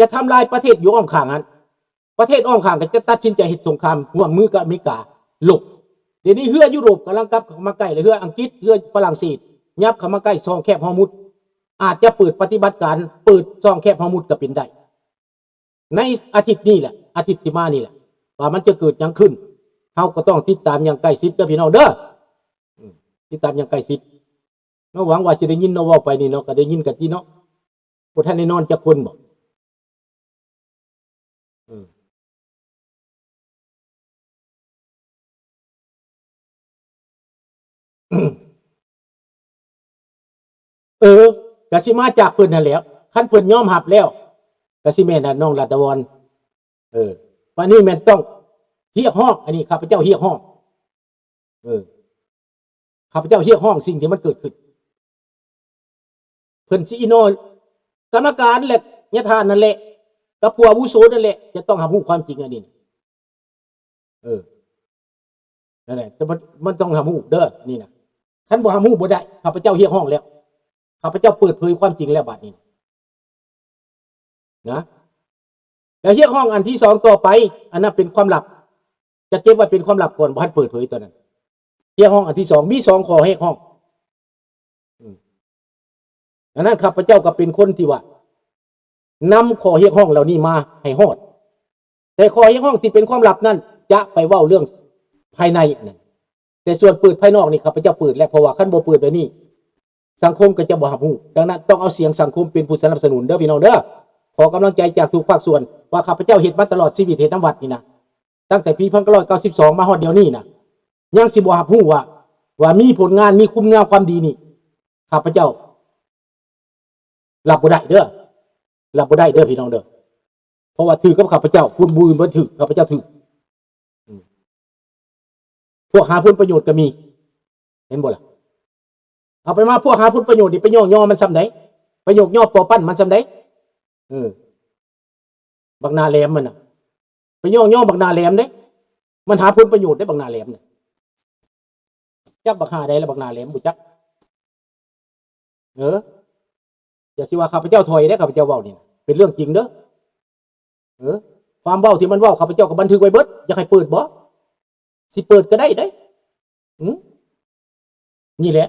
ະທຳລາຍປະເທດຢູ່ອ້ອມຂ້າງຫັ້ນ. ປະເທດອ້ອມຂ້າງກໍຈະຕັດສິນໃຈເຮັດສົງຄາມຮ່ວມມືກັບອາເມລິກາລົບ. ດຽວນີ້ເຮືອຢູໂຣບກຳລັງກັບເຂົ້າມາໃກ້ ແລະ ເຮືອອັງກິດ, ເຮືອຝຣັ່ງເສດ ຫຍັບເຂົ້າມາໃກ້ຊ່ອງແຄບຮອຣ໌ມຸດ, ອາດຈະເປີດປະຕິບັດການເປີດຊ່ອງແຄບຮອຣ໌ມຸດກໍເປັນໄດ້ ໃນອາທິດນີ້ແຫຼະ, ອາທິດທີ່ມານີ້ແຫຼະ ວ່າມັນຈະເກີດຫຍັງຂຶ້ນ. ເຮົາກໍຕ້ອງຕິດຕາມຢ່າງໃກ້ຊິດເດີພີ່ນ້ອງເດີ. ອືມ ຕິດຕາມຢ່າງໃກ້ຊິດເນາະ. ຫວັງວ່າຊິໄດ້ຍິນເນາະ ເວົ້າໄປນີ້ເນາະ, ກໍໄດ້ຍິນກັນຕິເນາະ. ບໍ່ທັນໄດ້ນອນຈັກຄົນບໍ? ເອີ ເອີ ກະຊິມາຈາກເພິ່ນຫັ້ນແຫຼ້ວ. ຄັນເພິ່ນຍອມຮັບແລ້ວ ກະຊິແມ່ນນະ ນ້ອງລັດດາວອນ. ເອີ ບາດນີ້ແມ່ນຕ້ອງຮຽກຮ້ອງ, ອັນນີ້ຂ້າພະເຈົ້າຮຽກຮ້ອງ. ເອີ ຂ້າພະເຈົ້າຮຽກຮ້ອງສິ່ງທີ່ມັນເກີດຂຶ້ນ. ເພິ່ນຊິອີໂນ ກຳມະການ ແລະ ຍາທ່ານນັ້ນແຫຼະ ກັບຜູ້ອາວຸໂສນັ້ນແຫຼະ ຈະຕ້ອງຮັບຮູ້ຄວາມຈິງອັນນີ້. ເອີ ນັ້ນແຫຼະ ແຕ່ມັນ ມັນຕ້ອງຮັບຮູ້ເດີ ນີ້ນະ. ຄັນບໍ່ຮັບຮູ້ບໍ່ໄດ້. ຂ້າພະເຈົ້າຮຽກຮ້ອງແລ້ວ, ຂ້າພະເຈົ້າເປີດເຜີຍຄວາມຈິງແລ້ວບາດນີ້ນະ. ນະ ແລ້ວຮຽກຮ້ອງອັນທີສອງຕໍ່ໄປ, ອັນນັ້ນເປັນຄວາມລັບ, ຈະເກັບໄວ້ເປັນຄວາມລັບກ່ອນ, ບໍ່ທັນເປີດເຜີຍຕອນນັ້ນ. ຮຽກຮ້ອງອັນທີສອງ ມີສອງຂໍ້ຮຽກຮ້ອງ. ອືມ ອັນນັ້ນຂ້າພະເຈົ້າກໍເປັນຄົນທີ່ວ່ານຳຂໍ້ຮຽກຮ້ອງເຫຼົ່ານີ້ມາໃຫ້ຮອດ, ແຕ່ຂໍ້ຮຽກຮ້ອງທີ່ເປັນຄວາມລັບນັ້ນຈະໄປເວົ້າເລື່ອງພາຍໃນນັ້ນ. ແຕ່ສ່ວນເປີດພາຍນອກນີ້ ຂ້າພະເຈົ້າເປີດແລ້ວ, ເພາະວ່າຄັນບໍ່ເປີດແບບນີ້ ສັງຄົມກໍຈະບໍ່ຮັບຮູ້. ດັ່ງນັ້ນ ຕ້ອງເອົາສຽງສັງຄົມເປັນຜູ້ສະໜັບສະໜູນເດີພີ່ນ້ອງເດີ. ຂໍກຳລັງໃຈຈາກທຸກພາກສ່ວນ ວ່າຂ້າພະເຈົ້າເຮັດມາຕະຫຼອດຊີວິດ ເຮັດນຳວັດນີ້ນະ, ຕັ້ງແຕ່ປີໜຶ່ງພັນເກົ້າຮ້ອຍເກົ້າສິບສອງ ມາຮອດດຽວນີ້ນະ, ຍັງຊິບໍ່ຮັບຮູ້ວ່າ ວ່າມີຜົນງານ ມີຄຸນງາມຄວາມດີນີ້ ຂ້າພະເຈົ້າ ຮັບບໍ່ໄດ້ເດີ ຮັບບໍ່ໄດ້ເດີພີ່ນ້ອງເດີ. ເພາະວ່າຖືກກັບຂ້າພະເຈົ້າ, ຜູ້ອື່ນບໍ່ຖືກ, ຂ້າພະເຈົ້າຖືກ. ອືມ ພວກຫາຜົນປະໂຫຍດກໍມີ, ເຫັນບໍ່ລະ? ເອົາໄປມາ ພວກຫາຜົນປະໂຫຍດນີ້ ໄປຍ້ອງຍໍມັນສ່ຳໃດ? ໄປຍົກຍໍປໍປັ້ນມັນສ່ຳໃດ? ເອີ ບັກໜ້າແຫຼມມັນນະ, ໄປຍ້ອງຍໍບັກໜ້າແຫຼມເດ້. ມັນຫາຜົນປະໂຫຍດເດ້ ບັກໜ້າແຫຼມນະ. ຈັກບັກຫ່າໃດລະບັກໜ້າແຫຼມ ບໍ່ຈັກ. ເອີ ຢ່າຊິວ່າຂ້າພະເຈົ້າຖອຍເດ້, ຂ້າພະເຈົ້າເວົ້ານີ້ນະ ເປັນເລື່ອງຈິງເດີ. ເອີ ຄວາມເວົ້າທີ່ມັນເວົ້າ ຂ້າພະເຈົ້າກໍບັນທຶກໄວ້ເບິດ. ຢາກໃຫ້ເປີດບໍ່? ຊິເປີດກໍໄດ້ເດ້. ຫື ນີ້ແຫຼະ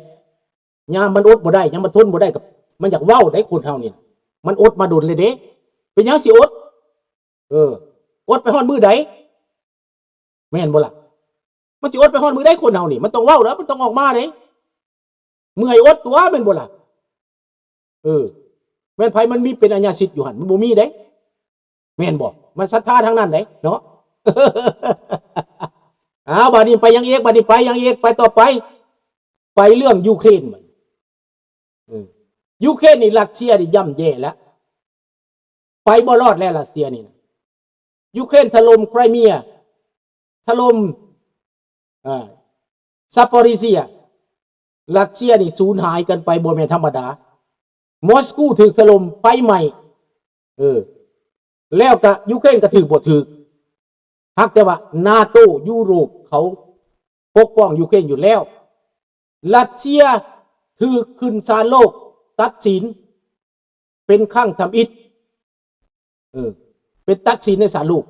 ຍາມມັນອົດບໍ່ໄດ້ ຍາມມັນທົນບໍ່ໄດ້ ກໍມັນຢາກເວົ້າໄດ໋ ຄົນເຮົານີ້ນະ. ມັນອົດມາດົນແລ້ວເດ້ ເປັນຫຍັງຊິອົດ? ເອີ ອົດໄປຮອດມື້ໃດ? ແມ່ນບໍ່ລະ? ມັນຊິອົດໄປຮອດມື້ໃດ? ຄົນເຮົານີ້ມັນຕ້ອງເວົ້າແລ້ວ ມັນຕ້ອງອອກມາເດ້. ເມື່ອຍອົດຕົວະ ແມ່ນບໍ່ລະ? ເອີ ແມ່ນໃຜມັນມີເປັນອາຍາສິດຢູ່ຫັ້ນ? ມັນບໍ່ມີເດ້. ແມ່ນບໍ່? ມັນສັດທາທາງນັ້ນເດ້ເນາະ. ອ້າວ ບາດນີ້ໄປຫຍັງອີກ? ບາດນີ້ໄປຫຍັງອີກ? ໄປຕໍ່ໄປ ໄປເລື່ອງຢູເຄຣນ. ເອີ ຢູເຄຣນນີ້ ຣັດເຊຍນີ້ຍ່ຳແຍ່ແລ້ວ, ໄປບໍ່ລອດແລ້ວຣັດເຊຍນີ້ນະ. ຢູເຄຣນຖະຫຼົ່ມໄຄຣເມຍ, ຖະຫຼົ່ມ ເອີ ຊາປອຣິເຊຍ, ຣັດເຊຍນີ້ສູນຫາຍກັນໄປບໍ່ແມ່ນທຳມະດາ. ມອສກູຖືກຖະຫຼົ່ມ ໄຟໄໝ້. ເອີ ແລ້ວກະຢູເຄຣນກໍຖືກບໍ່ຖືກ, ຫາກແຕ່ວ່ານາໂຕ ຢູໂຣບ ເຂົາປົກປ້ອງຢູເຄຣນຢູ່ແລ້ວ. ຣັດເຊຍຖືກຂຶ້ນສານໂລກຕັດສິນເປັນຄັ້ງທຳອິດ. ເອີ ເປັນຕັດສິນໃນສານໂລກ.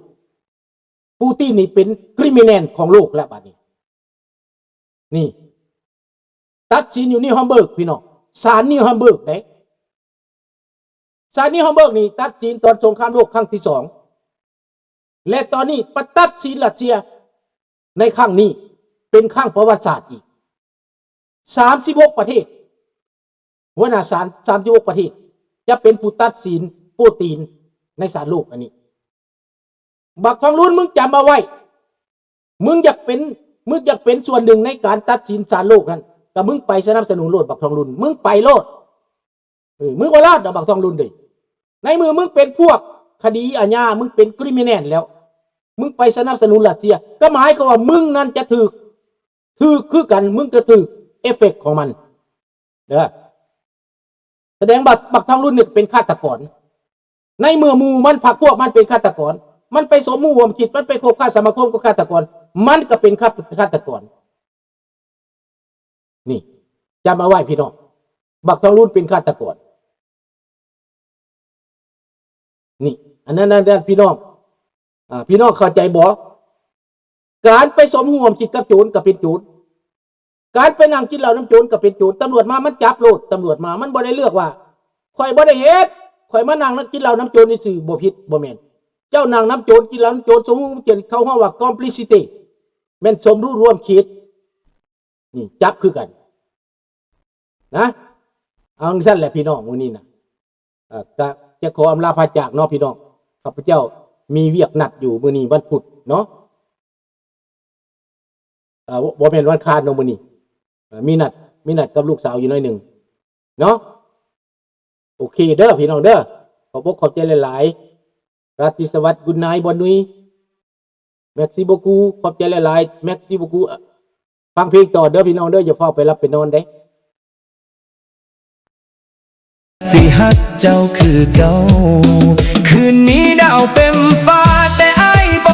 ປູຕິນນີ້ເປັນຄຣິມມິແນນຂອງໂລກແລ້ວບາດນີ້. ນີ້ ຕັດສິນຢູ່ນິວຮອມເບີກ ພີ່ນ້ອງ, ສານນິວຮອມເບີກເດ້. ສານນິວຮອມເບີກນີ້ຕັດສິນຕອນສົງຄາມໂລກຄັ້ງທີສອງ ແລະ ຕອນນີ້ໄປຕັດສິນຣັດເຊຍໃນຄັ້ງນີ້ ເປັນຄັ້ງປະຫວັດສາດອີກ. ສາມສິບຫົກປະເທດ, ຫົວໜ້າສານສາມສິບຫົກປະເທດ ຈະເປັນຜູ້ຕັດສິນໂປຣຕີນໃນສານໂລກອັນນີ້. ບັກທອງລຸນ ມຶງຈຳເອົາໄວ້, ມຶງຢາກເປັນ ມຶງຢາກເປັນສ່ວນໜຶ່ງໃນການຕັດສິນສານໂລກນັ້ນ ກໍມຶງໄປສະໜັບສະໜູນໂລດ ບັກທອງລຸນ, ມຶງໄປໂລດ. ເອີ ມຶງບໍ່ລອດດອກ ບັກທອງລຸນເອີຍ. ໃນເມື່ອມຶງເປັນພວກຄະດີອາຍາ, ມຶງເປັນຄຣິມມິແນນແລ້ວ, ມຶງໄປສະໜັບສະໜູນຣັດເຊຍ ກໍໝາຍຄວາມວ່າມຶງນັ້ນຈະຖືກ ຖືກຄືກັນ, ມຶງຈະຖືກເອເຟັກຂອງມັນເດີ. ສະແດງວ່າບັກທອງລຸນນີ້ເປັນຄາດຕະກອນ. ໃນເມື່ອໝູ່ມັນ ພັກພວກມັນເປັນຄາດຕະກອນ, ມັນໄປສົມຮູ້ຮ່ວມຄິດ, ມັນໄປຄົບຄ້າສະມາຄົມກັບຄາດຕະກອນ, ມັນກໍເປັນຄາດ ຄາດຕະກອນ. ນີ້ ຈຳເອົາໄວ້ພີ່ນ້ອງ, ບັກທອງລຸນເປັນຄາດຕະກອນ. ນີ້ ອັນນັ້ນ ນັ້ນ ນັ້ນ ພີ່ນ້ອງ ອາ ພີ່ນ້ອງເຂົ້າໃຈບໍ່? ການໄປສົມຮູ້ຮ່ວມຄິດກັບໂຈນກໍເປັນໂຈນ, ການໄປນັ່ງກິນເຫຼົ້ານຳໂຈນກໍເປັນໂຈນ. ຕຳຫຼວດມາມັນຈັບໂລດ, ຕຳຫຼວດມາມັນບໍ່ໄດ້ເລືອກວ່າ ຂ້ອຍບໍ່ໄດ້ເຮັດ, ຂ້ອຍມານັ່ງກິນເຫຼົ້ານຳໂຈນຊື່ໆ ບໍ່ຜິດ ບໍ່ແມ່ນ. ເຈົ້ານັ່ງນຳໂຈນ ກິນເຫຼົ້ານຳໂຈນ ສົມຮູ້ຮ່ວມຄິດ ເຂົາຮ້ອງວ່າ complicity ແມ່ນສົມຮູ້ຮ່ວມຄິດ ນີ້ຈັບຄືກັນນະ. ເອົາຈັ່ງຊັ້ນແຫຼະພີ່ນ້ອງ ມື້ນີ້ນະ ເອີ ກະຈະຂໍອຳລາພາຈາກເນາະພີ່ນ້ອງ, ຂ້າພະເຈົ້າມີວຽກນັດຢູ່ມື້ນີ້ວັນພຸດເນາະ, ເອີ ບໍ່ ບໍ່ແມ່ນວັນຄານເນາະ ມື້ນີ້ ເອີ ມີນັດ ມີນັດກັບລູກສາວຢູ່ໜ້ອຍໜຶ່ງເນາະ. ໂອເຄເດີພີ່ນ້ອງເດີ, ຂອບອົກຂອບໃຈຫຼາຍໆ. ຣາຕີສະຫວັດ Good night ບ່າວນຸຍ. Merci beaucoup ຂອບໃຈຫຼາຍໆ. Merci beaucoup. ຟັງເພງຕໍ່ເດີພີ່ນ້ອງເດີ, ຢ່າຟ້າວໄປຫຼັບໄປນອນເດ້. ຊິຮັກເຈົ້າຄືເກົ່າ